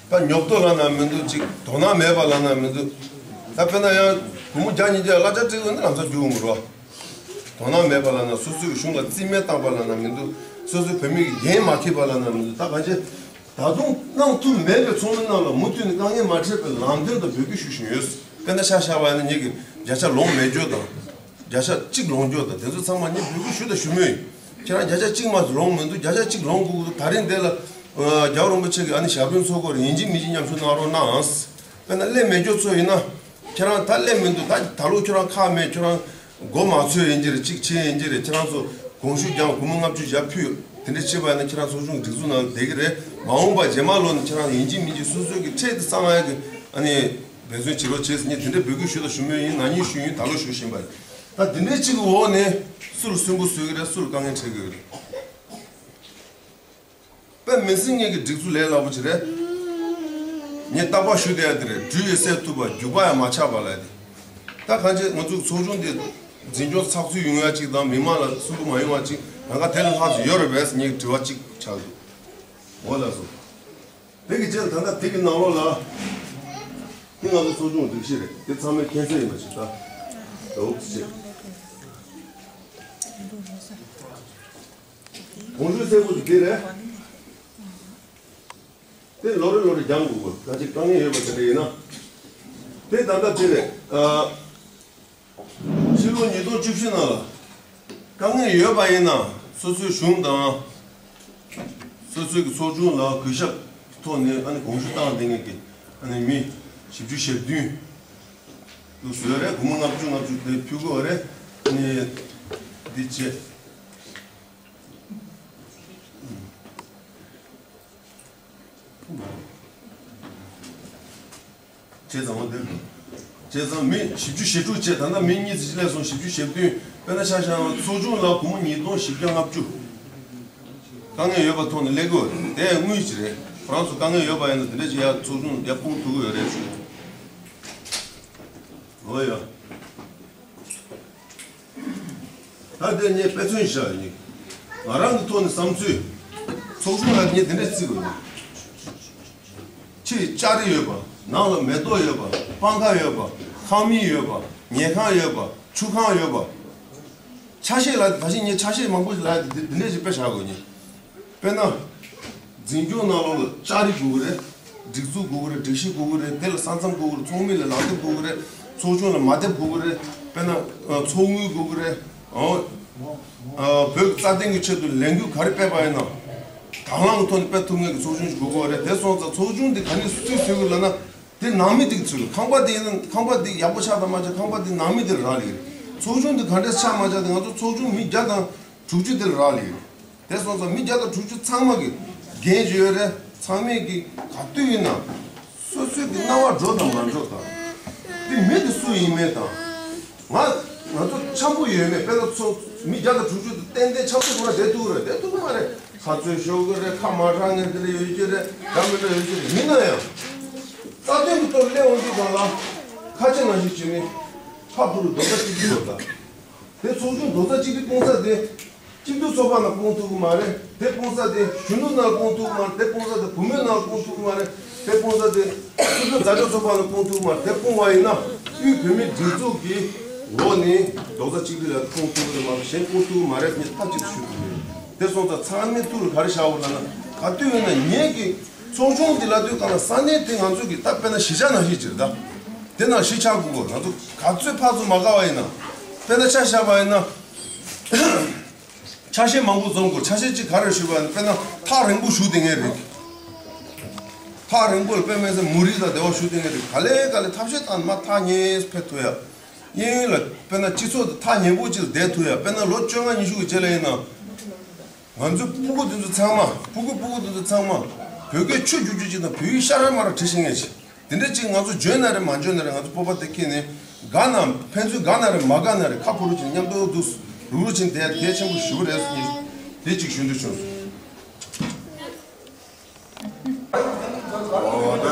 ད་ཉོབ་ཏོ་ལབ་ན་མི་འདུག་ཅིག་དོ་སྣང་མེད་པ་ལབ་ན་མི་འདུག་ད་དཔེར་ན་ཡང་སྒོར་མོ་བརྒྱ་ཉིས་བརྒྱ་གླ་ཆ་སྤྲད་དགོས་ན་ལམ་སང་རྒྱུག་འོང་གི་རེད། དོ་སྣང་མེད་པ་ལབ་ན། སོ་སོའི་གཞུང་ལ་རྩིས་མེད་བཏང་པ་ལབ་ན་མི་འདུག་སོ་སོའི་བོད་མི་གི་འགན་མ་འཁྱེར་པ་ལབ་ན་མི་འདུག་ད་གང་ཅི། ད་དུང་གནང་ཐུབ་མེད་པའི་ཚོགས་མི་རྣམས་ལ་མུ་མཐུད་ནས་དཀའ་ངལ་མ་འཕྲད་པའི་ལམ་སྟོན་དང་འབོད་སྐུལ་ཞུ་བཞིན་ཡོད། དཔེར་ན་ཆ་བཞག་པ་ཡིན་ན་ངེད་ཀྱི་བརྒྱ་ཆ་ལོངས་མེད་རྒྱུ་དང་། བརྒྱ་ཆ་གཅིག་ལོངས་རྒྱུ་དང་དེ་ཚོ་ཚང་མ་ངས་འབོད་སྐུལ་ཞུས་དང་ཞུ་མུས་ཡིན། ཁྱེད་རང་བརྒྱ་ཆ་གཅིག་མ་ལོངས་མི་འདུག་བརྒྱ་ཆ་གཅིག་ལོངས་དགོས་ཀྱི་འདུག་ད་རིང་འདི་ལ་རྒྱལ་བ་རིན་པོ་ཆེ་གི་ཨ་ནི་ཞབས་དྲུང་ཚོགས་སྐོར་ཡིན་གཅིག་མིན་གཅིག་མཉམ་ཞུགས་གནང་རོགས་གནང་། དཔེར་ན་སླེབས་མེད་རྒྱུ་ཚོ་ཡིན་ན། ཁྱེད་རང་ད་སླེབས་མི་འདུག་ད་ད་ལོ་ཁྱོད་རང་ཁག་མེད། ཁྱོད་རང་མགོ་མ་ཚོས་ཡིན་གྱི་རེད། གཅིག་བྱས་ཡིན་གྱི་རེད། ཁྱེད་རང་ཚོ་དགོངས་ཞུ་རྒྱག་སྒོར་མོ་ལྔ་བཅུ་བརྒྱ་ཕུལ། དེ་འདྲ་བྱས་པ་ཡིན་ན་ཁྱེད་རང་ཚོགས་ཆུང་སྒྲིག་འཛུགས་ནང་བསྡད་ཀྱི་རེད། མ་འོངས་པ་རྗེས་མ་ལོ་ནས་ཁྱེད་རང་ཡིན་གཅིག་མིན་གཅིག་སོ་སོའི་གི་ཁྲལ་དེ་གསང་ཡ་གི་ཨ་ནི་འབད་བརྩོན་བྱེད་རོགས་བྱས་ཟེར་ངས་དེ་འདྲ་འབོད་སྐུལ་ཞུས་དང་ཞུ་མུས་ཡིན། ན་ནིང་ཞུས་ཡིན། ད་ལོ་ཞུ་བཞིན་པ་ཡིན། ད་དེ་འདྲའི་གཅིག་གི་འོག་ནས་སུ་ལ་སུན་པོ་བཟོ་གི་རེད། སུ་ལ་དཀའ་ངལ་འཕྲད་ཀྱི་རེད། དཔེ་མི་སྲིད་ངེད་ཀྱི་སྒྲིག་འཛུགས་ལས་སླ་པོ་ཅིག་རེད། ངས་རྟག་པར་ཞུ་བསྡད་ཡ་དེ་རེད། སྦྲུལ་ཡོད་ཚད་ཐུབ་པ། རྒྱུག་པ་ཡང་མ་ཆག་པ་ལབ་ཡ་དེ། ད་གང་ཅི་ང་ཚོའི་ཚོགས་ཆུང་འདི་འཛིན་སྐྱོང་ཚགས་ཚུད་ཡོང་ཡ་ཅིག་དང་མི་མང་ལ་སུན་པོ་མ་ཡོང་བ་ཅིག་ལམ་ཁ་དེ་ལས་ལྷག་ཅིག་ཡོད་རེད་པས་ངེད་ཀྱི་དྲི་བ་ཅིག་ཆགས་འདུག་འོ་ལགས་སོ། དེ་གི་རྗེས་ད་ལྟ་དེ་གི་ནང་ལོགས་ལ་དེ་ང་ཚོ་ཚོགས་ཆུང་སྒྲིག་གཞི་རེད། དེ་ཚང་མས་མཁྱེན་གསལ་ཡིན་པ་ཞིག་ད་འོ་ཅེ། དགོངས་ཞུ་གསལ་པོ་ཞིག་དེ་རེད། དེ་ལོ་རེ་ལོ་རེ་རྒྱག་དགོས་པ་ད་ཅིག་དཀའ་ངལ་ཡོད་པ་དེ་འདྲ་ཡིན་ན། དེ་ད་ལྟ་དེ་རེད། ཨ། ཕྱི་ལོ་ཉིས་སྟོང་བཅུ་བཞི་ནང་ལ་དཀའ་ངལ་ཡོད་པ་ཡིན་ན་སོ་སོའི་གཞུང་དང་། སོ་སོའི་གི་ཚོགས་ཆུང་ལ་གུས་ཞབས་ཐོག་ནས་ཨ་ནི་དགོངས་ཞུ་བཏང་བསྡད་མཁན་གི་ཨ་ནི་མི་བཞི་བཅུ་ཞེ་བདུན་དུ་བཟོས་རེད། སྒོར་མོ་ལྔ་བཅུ་ལྔ་བཅུ་དེ་ཕུལ་དགོས་རེད། ཨ་ནི་འདི་བྱས། བྱས་ཙང་འོ་འདིར་འདུག་བྱས་ཙང་མི་བཞི་བཅུ་ཞེ་དྲུག་བྱས། ད་ལྟ་མི་གཉིས་ཙམ་ཅིག་སླེབས་སོང་། བཞི་བཅུ་ཞེ་བདུན། དཔེར་ན་ཆ་བཞག་ན་ཚོགས་ཆུང་ལ་སྒོར་མོ་ཉིས་སྟོང་བཞི་བརྒྱ་ལྔ་བཅུ། དཀའ་ངལ་ཡོད་པ་ཐོག་ནས་སླེབས་ཀྱི་ཡོད་རེད། དེ་དངུལ་ཅིག་རེད། ཁོ་རང་ཚོ་དཀའ་ངལ་ཡོད་པ་ཡིན་ན་དེ་འདྲ་ཅིག་ཡར་ཚོགས་ཆུང་ཡར་སྤུངས་ཐུབ་ཀྱི་ཡོད་རེད་ཞུ། འོ་ཡ། ད་དེ་ངས་དཔེ་མཚོན་བཞག་ཡིན། ང་རང་གི་ཐོག་ནས་བསམ་ཚུལ། ཚོགས་ཆུང་ལ་ངས་དེ་འདྲ་བརྩི་དགོས་ཡིན། ཕྱི་ལྕགས་རི་ཡོད་པ། ནང་ལ་མེ་ཏོག་ཡོད་པ། སྤང་ཁ་ཡོད་པ། ཁང་མིག་ཡོད་པ། ཉལ་ཁང་ཡོད་པ། ཆུ་ཁང་ཡོད་པ། ཆ་ཤས་ལ་ད་ཅི་ངས་ཆ་ཤས་མང་པོ་ཞིག་ལ་དེ་འདྲ་ཞིག་དཔེ་བཞག་དགོས་ཡིན། དཔེར་ན། འཛིན་སྐྱོང་ནང་ལོགས་ལ་ལྕགས་རི་དགོས་ཀྱི་རེད། སྒྲིག་འཛུགས་དགོས་ཀྱི་རེད། སྒྲིག་གཞི་དགོས་ཀྱི་རེད། དེ་ལ་ས་མཚམས་དགོས་ཀྱི་རེད། ཚོགས་མི་ལ་ལག་དེབ་དགོས་ཀྱི་རེད། ཚོགས་ཆུང་ལ་མ་དེབ་དགོས་ཀྱི་རེད། དཔེར་ན། ཚོགས་དངུལ་དགོས་ཀྱི་རེད། འོ། ཨ་བོད་ཀྱི་རྩ་དོན་གྱི་ཆེད་དུ་ལས་འགུལ་ག་རེ་སྤེལ་པ་ཡིན་ན། དང་བླངས་ཀྱི་ཐོག་ནས་སྤེལ་ཐུབ་མཁན་གྱི་ཚོགས་ཆུང་ཞིག་དགོས་ཀྱི་རེད། དེ་སོང་ཙང་ཚོགས་ཆུང་འདི་ག་ནས་སུས་འཚོལ་དགོས་ལབ་ན། དེ་ནང་མི་དེ་གིས་འཚོལ་དགོས། ཁང་པ་དེ་ཡིན་ན་ཁང་པ་དེ་ཡག་པོ་ཆགས་དང་མ་ཆགས་ཁང་པ་དེ་ནང་མི་དེ་ལ་རག་ལས་ཀྱི་རེད། ཚོགས་ཆུང་དེ་ག་འདྲས་ཆགས་མ་ཆགས་དེ་ང་ཚོ་ཚོགས་ཆུང་མི་བརྒྱ་དང་དྲུག་ཅུ་དེ་ལ་རག་ལས་ཀྱི་རེད། དེ་སོང་ཙང་མི་བརྒྱ་དང་དྲུག་ཅུ་ཚང་མ་གི་འགན་ཅིག་ཡོད་རེད། ཚང་མས་ཀྱི་ག་དུས་ཡིན་ན་སོ་སོའི་གི་སྣང་བ་འགྲོ་དང་མ་འགྲོ་དང་། དེ་མི་དེ་སུ་ཡིན་མིན་དང་། ང་ང་ཚོ་འཆམ་པོ་ཡོད་མེད། དཔེར་ན་ཚོ་མི་བརྒྱ་དང་དྲུག་ཅུ་དེ་ཏན་ཏན་འཆམ་པོ་ཁོ་ན་བསྡད་ཐུབ་ཀྱི་རེད། བསྡད་ཐུབ་ཀྱི་མ་རེད། ཁ་རྩོད་ཤོར་གི་རེད། ཁ་མ་གྲག་མཁན་དེ་འདྲ་ཡོད་ཀྱི་རེད། འདྲ་མི་འདྲ་ཡོད་ཀྱི་རེད། ཡིན་ན་ཡང་རྩ་དོན་གྱི་ཐོག་སླེབས་འོང་དུས་སྒང་ལ་ཁ་ཆེ་ནང་བཞིན་བྱས་ནས་ཕ་ཕུ་རུ་རྡོག་རྩ་གཅིག་སྒྲིལ་བྱེད་དགོས་ད། དེ་ཚོགས་ཆུང་རྡོག་རྩ་གཅིག་སྒྲིལ་སྤུངས་ས་དེ་སྤྱི་འཐུས་ཚོགས་པ་ནང་སྤུངས་ཐུབ་ཀྱི་མ་རེད། དེ་སྤུངས་ས་དེ་གཞོན་ནུ་ནང་སྤུངས་ཐུབ་ཀྱི་མ་རེད། དེ་སྤུངས་ས་དེ་བུད་མེད་ནང་སྤུངས་ཐུབ་ཀྱི་མ་རེད། དེ་སྤུངས་ས་དེ་སྤྱི་འཐུས་མཛའ་གྲོགས་ཚོགས་པ་ནང་སྤུངས་ཐུབ་ཀྱི་མ་རེད། དེ་སྤུངས་པ་ཡིན་ན་དབུས་བོད་མིའི་སྒྲིག་འཛུགས་ཀྱི་འོག་ནས་རྡོག་རྩ་གཅིག་སྒྲིལ་ལ་སྤུངས་ཐུབ་ཀྱི་རེད་མ་གཏོགས་གཞན་སྤུངས་ཐུབ་ཀྱི་མ་རེད་ཟེར་ནས་མཐའ་གཅིག་ཏུ་ཞུ་ཐུབ་ཀྱི་རེད། དེ་སོང་ཙང་ཚང་མས་ཐུགས་ལ་ག་རེ་བཞག་དགོས་ལབ་ན། ག་དུས་ཡིན་ན་ངེད་ཀྱི་ཚོགས་ཆུང་འདི་ལབ་དུས་སྒང་ལ་ས་གནས་དེ་ང་ཚོ་གི་ད་དཔེར་ན་གཞིས་ཆགས་ནང་བཞིན་ཅིག་རེད་ད། དེ་ནང་གཞིས་ཆགས་དགོས་གོ། ང་ཚོ་ག་ཚོད་ཕར་ཚུར་མ་དགའ་བ་ཡིན་ན། དཔེར་ན་ཆ་བཞག་པ་ཡིན་ན། ཆ་ཤས་མང་པོ་འཛོམས་དགོས། ཆ་ཤས་གཅིག་ག་རེ་ཞུས་པ་ཡིན་ན། དཔེར་ན་ཐག་རིང་པོ་བཞུགས་བསྡད་མཁན་རིགས། ཐག་རིང་པོ་ལ་དཔེ་མི་སྲིད་མུ་རི་དང་དེ་བ་བཞུགས་བསྡད་མཁན་རིགས། ག་ལེ་ག་ལེ་ཐབས་ཤེས་བཏང་ནས་མར་ཐག་ཉེ་ཕེབས་ཐུབ་ཡ། གཡས་གཡོན་ལ་དཔེར་ན་སྤྱི་ཚོགས་དེ་ཐག་ཉེ་པོ་གཅིག་ལ་བསྡད་ཐུབ་ཡ། དཔེར་ན་ལོ་བཅོ་ལྔ་ཉི་ཤུ་གི་རྗེས་ལ་ཡིན་ན། ང་ཚོ་སྤུ་གུ་དེ་ཚོ་ཚང་མ། སྤུ་གུ་སྤུ་གུ་དེ་ཚོ་ཚང་མ་བོད་སྐད་ཆུ་རྒྱུག་རྒྱུག་ཅིག་དང་བོད་ཡིག་ཤ་ར་མ་ར་བྲི་ཤེས་མཁན་ཅིག་དེ་འདྲ་ཅིག་ང་ཚོ་འཇོན་ན་རེད་མ་འཇོན་ན་རེད། ང་ཚོ་སྤོབས་པ་དེ་ཁྱེར་ནས་དགའ་ན་ཕན་ཚུན་དགའ་ན་རེད་མ་དགའ་ན་རེད། ཁ་ཕུ་རུ་ཅིག་མཉམ་དུ་འདུག་རུག་རུག་ཅིག་དེ་གལ་ཆེན་པོ་ཞེ་པོ་རེད་ཟེར་ནས་དེ་ཅིག་ཞུ་འདོད་བྱུང་སོང་། ཨོ་ད་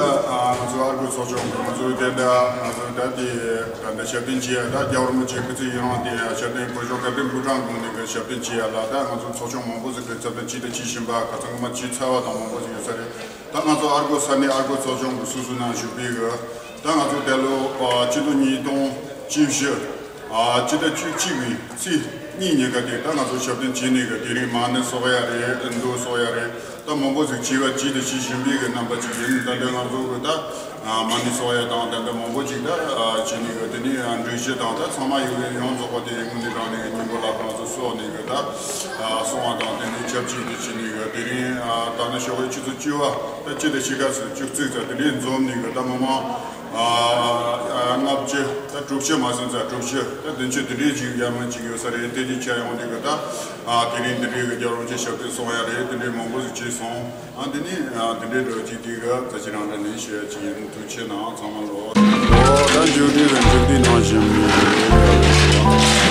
ང་ཚོ་ཨར་གུ་ཚོགས་ཆུང་གི་ང་ཚོའི་དེ་འདྲ་ང་ཚོ་ད་དེ་ད་འདྲ་ཞབས་བརྟན་བྱེད་ཡ། ད་རྒྱལ་བ་རིན་པོ་ཆེ་སྐུ་ཚེ་ཡུན་རིང་དེ་ཞབས་བརྟན་བོད་ལྗོངས་དགའ་ལྡན་ཕོ་བྲང་དགོན་ནས་གི་ཞབས་བརྟན་བྱེད་ཡ་ལ། ད་ང་ཚོ་ཚོགས་ཆུང་མང་པོ་ཟིག་གི་ཚབ་ཏུ་བྱས་ཏེ་བྱེད་བཞིན་པ་ཁ་སང་གི་མ་བྱས་ཚར་བ་དང་མང་པོ་ཟིག་ཡོད་ས་རེད། ད་ང་ཚོ་ཨར་གོ་ས་གནས་ཨར་གོ་ཚོགས་ཆུང་གི་སུ་སུ་ནང་ཞུགས་པའི་གི་ད་ང་ཚོ་དེ་ལོ་ཨ་སྤྱི་ལོ་ཉིས་སྟོང་བཅུ་བཞི་ཨ་སྤྱི་ཟླ་བཅུ་གཅིག་གི་ཚེས་གཉིས་ཉིན་ཀ་དེ་ད་ང་ཚོ་ཞབས་བརྟན་བྱས་ནས་གི་དེ་རིང་མ་ཎི་གསོལ་ཡ་རེད། འདུ་གསོལ་ཡ་རེད། ད་མང་པོ་ཟིག་བྱས་པ་བྱས་ཏེ་བྱེད་བཞིན་པའི་གི་རྣམ་པ་ཅིག་ཡིན། ད་ལྟ་ང་ཚོ་གི་ད་ཨ་མ་ཎི་གསོལ་ཡ་དང་ད་ལྟ་མང་པོ་ཅིག་ད་ཨ་བྱས་ནས་གི་དེ་ནས་ཨ་འགྲུལ་བཞུད་དང་ད་ཚང་མ་ཡོད་ཡོངས་རྫོགས་པ་དེ་དངོས་གནས་དྲང་གནས་ཀྱི་སྙིང་པོ་ལ་ཁོ་རང་ཚོ་གསོལ་ནས་གི་ད་ཨ་གསོལ་བ་དང་དེ་ནས་ཆབས་ཅིག་དེ་བྱས་ནས་གི་དེ་རིང་ཨ་ད་ནི་ཞོགས་པའི་ཆུ་ཚོད་བཅུ་པ་ད་སྤྱི་ཟླ་ཕྱེད་ཀ་ཚོད་བཅུ་གཅིག་ཚོད་དེ་རིང་འཛོམས་ནས་གི་ད་མི་མང་ཨ་ལྔ་བཅུ་ད་དྲུག་ཅུ་མ་ཟིན་ཙང་དྲུག་ཅུ་ད་བདུན་ཅུ་དེ་འདྲའི་ཅིག་ཡར་མར་ཅིག་ཡོད་ས་རེད། དེ་དེ་ཆ་ཡོང་དུས་གི་ད་ཨ་དེ་རིང་དེ་འདྲའི་གི་རྒྱལ་བ་རིན་པོ་ཆེ་ཞབས་བརྟན་གསོལ་ཡ་རེད། དེ་འདྲའི་མང་པོ་ཟིག་བྱས་སོང་། ཨ་འདི་ནི་ཨ་འདི་འདྲའི་འགྲོ་ཅིག་དེ་ག་ད་ཅི་རང་འདྲ་ནི་ཞུ་ཡ་ཅིག་ཡིན། ཐུགས་ཆེ་གནང་ཚང་མ་ལོ། ཨོ་ད་མཇུག་འབྲས་རིང་མཇུག་འབྲས་ནང་བཞིན་མི་ཡོད།